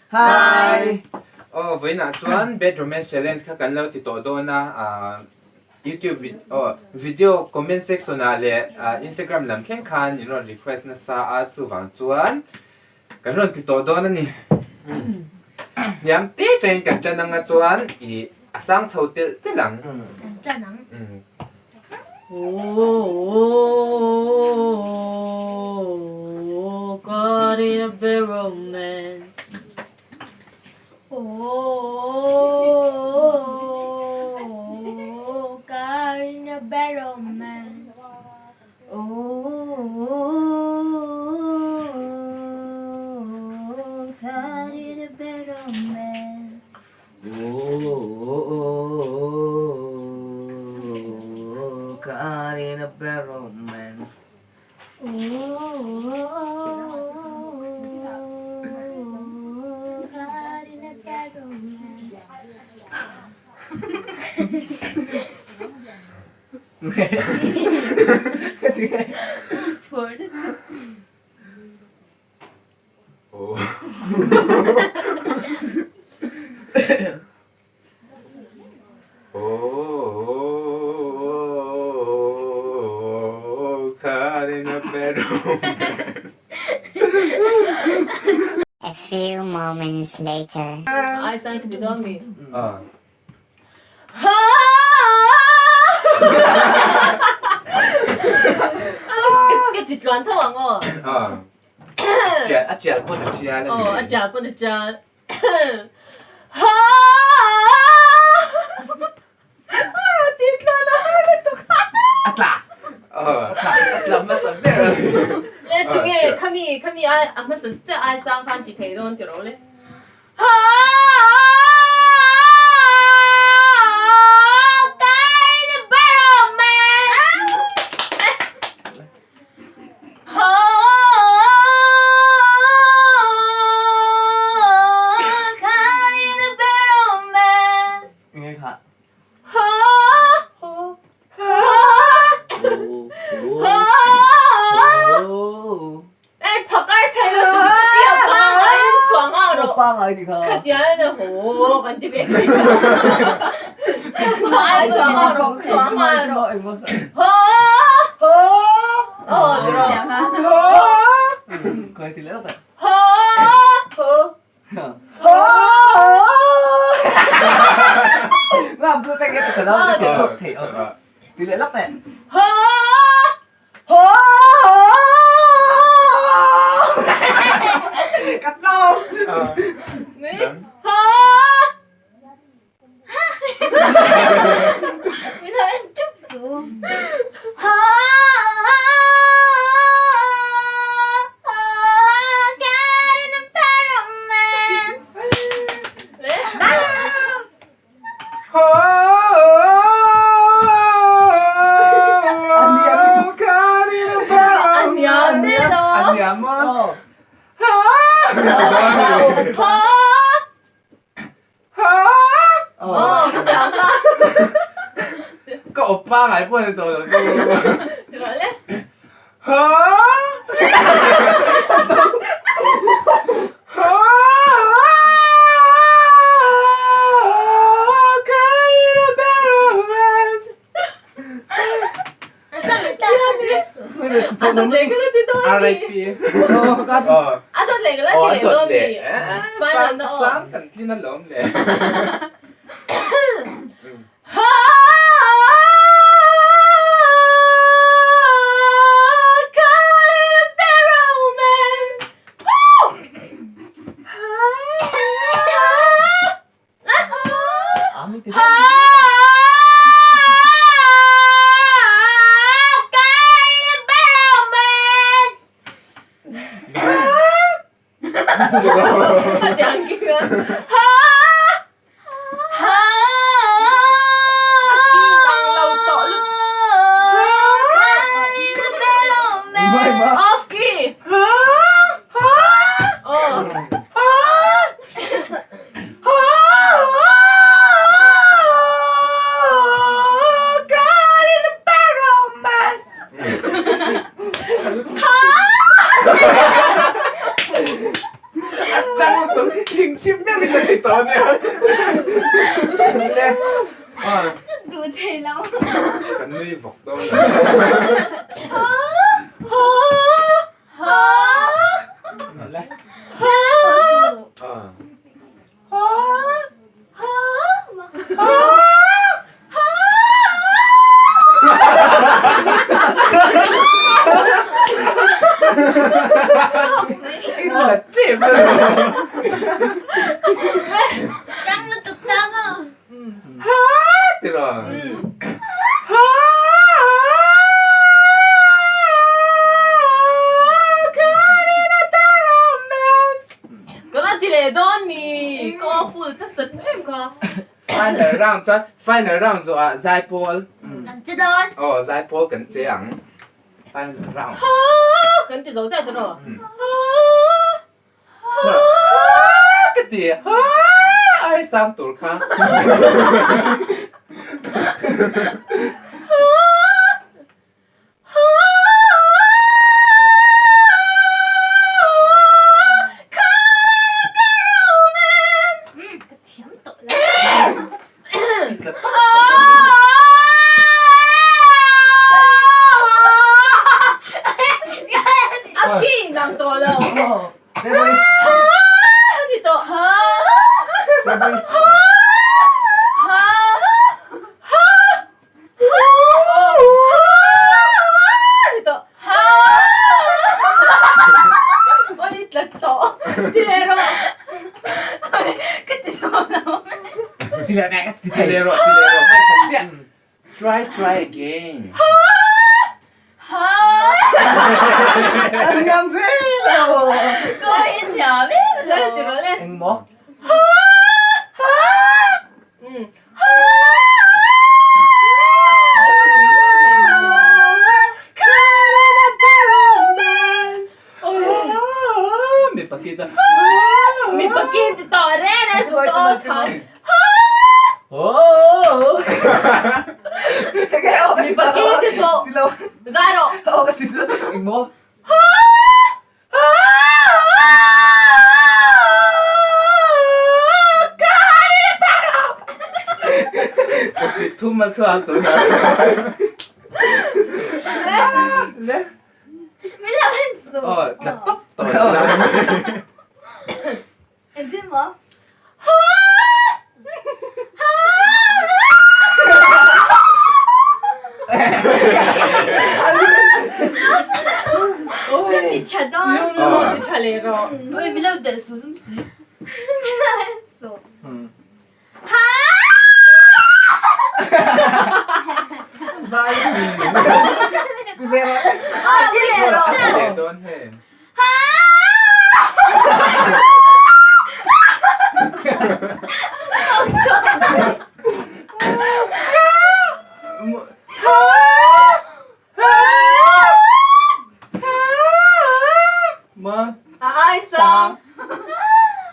Hi! Aw vawiinah chuan Bad Romance Challenge kha kan lo ti tawh dawn a, ah YouTube vid aw video comment section ah leh ah Instagram lam thleng khan in rawn request nasa a chuvang chuan kan rawn ti tawh dawn a ni. Hniam te tangin kan tan anga chuan ih a sang chho telh telh ang. Kan tan ang. Oh, caught in a bad romance. Oh, caught in a bad romance. Oh, caught in a bad romance. Oh, caught in a bad romance. Oh, caught in a bad romance. Oh, caught in a bad romance. A few moments later. Ai sang ka ti dawn mi. Ah. Ka ti tluan tho ang aw. Ah. Chial a chial pawn a chial a ni. Aw a chial pawn a chial. Ti tluan a har lutuk. A tla. A tla a tla hmasa ber. Le tunge khami khami a hmasa chiah ai sang khan ti thei dawn tiraw le. Nghe kha. Ei phakar thei lo i a pangai in chuang a rawh. Pangai ti kha. Khatian a haw kan ti ve thei kha. Ai chuang a rawh chuang a rawh. Haw Aw ti rawh. Kai ti leh ta. Haw Ngam tu tranh cái trận đó cái chuột thể Ti leh lak teh. Cắt lâu. Ka awp pangai pawh ni tawh lo chu. Tiraw le. RIP. A dawt leh ka la ti leh dawn mi. Final na aw. Sang kan tlin alawm le. Off key. Oh. Duh thei lo. Kan nui vawk dawn. Ka la ti leh dawn mi ka aw full ka sat em kha. Final round chuan final round zawh ah zaipawl Kan che dawn. Aw zaipawl kan che ang final round. Kan ti zo chiah tawh rawh. Ka ti ai sang tur kha. Ka thiam tawh lo. A khi nang tawh lo. Ni tawh. Try try again. Engmaw? Mipa kin ti tawh reng reng suh ka aw chhan. Mipa kin ti suh. Zai rawh. Engmaw? Thum a chhuak tuna. Min lo en suh. Aw, tla tawp tawh. Engtin maw? Ka ti tha dawn. Lum lum ti tha leh rawh. Oi min lo delh suh lum si. Min lo en suh. Zai. Ti leh rawh. Ti leh dawn hei. Ma. A ai sang.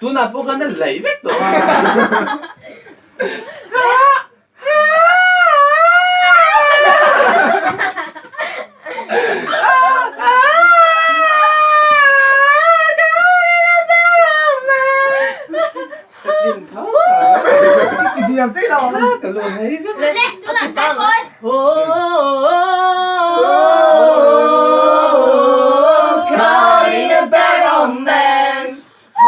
Tunah pawh khan a laih vek tawh a. Caught in a bad romance. Oh,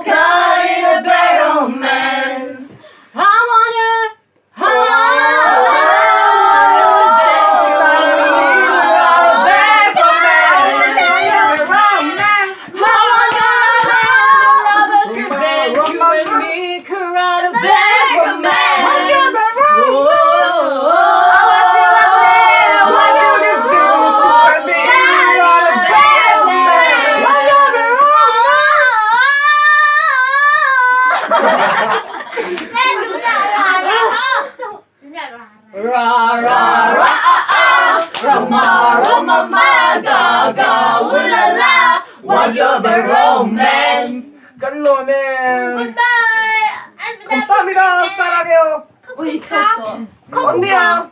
caught in a bad romance. I wanna, I wanna revenge you and me caught a bad romance. Ra ra ra ah ah, ra ma ra ma ma ga ga ooh la la, want your bad romance. Kan lawm e. Goodbye. 감사합니다. 사랑해요. 오, 이거 언니야.